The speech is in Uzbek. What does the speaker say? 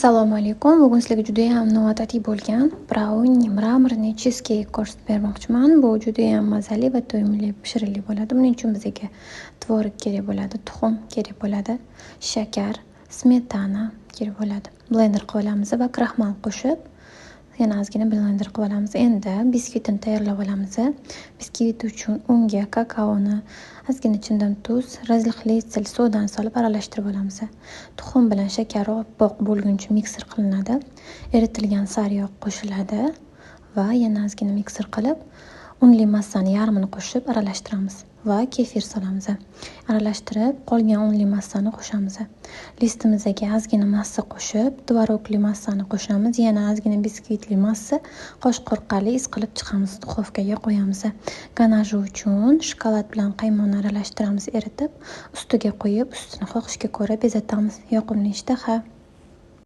Assalomu alaykum. Bugun sizlarga judayam noodatiy bo'lgan brownie, мраморный cheesecake ko'rsatib bermoqchiman. Bu judayam mazali va to'yimli shirinlik bo'ladi. Buning uchun bizga tvorog kerak bo'ladi, tuxum kerak bo'ladi, shakar, smetana kerak bo'ladi. Blender qilib olamiz va kraxmal qo'shib, yana ozgina blender qilib olamiz. Endi biskvitini tayyorlab olamiz. Biskvit uchun unga kakaoni, ozgina chindan tuz, разрыхлитель sodani solib aralashtirib olamiz. Tuxum bilan shakar oppoq bo'lguncha mikser qilinadi. Eritilgan sariyog' qo'shiladi va yana ozgina mikser qilib, unli massani yarmini qo'shib aralashtiramiz va kefir solamiz. Aralashtirib, qolgan unli massani qo'shamiz. Listimizga ozgina massa qo'shib, tvorogli massani qo'shamiz. Yana ozgina biskvitli massa, qoshiq orqali iz qilib chiqamiz, duxovkaga qo'yamiz. Ganashi uchun shokolad bilan qaymoqni aralashtiramiz, eritib, ustiga quyib, ustini xohishga ko'ra bezatamiz. Yoqimli ishtaha.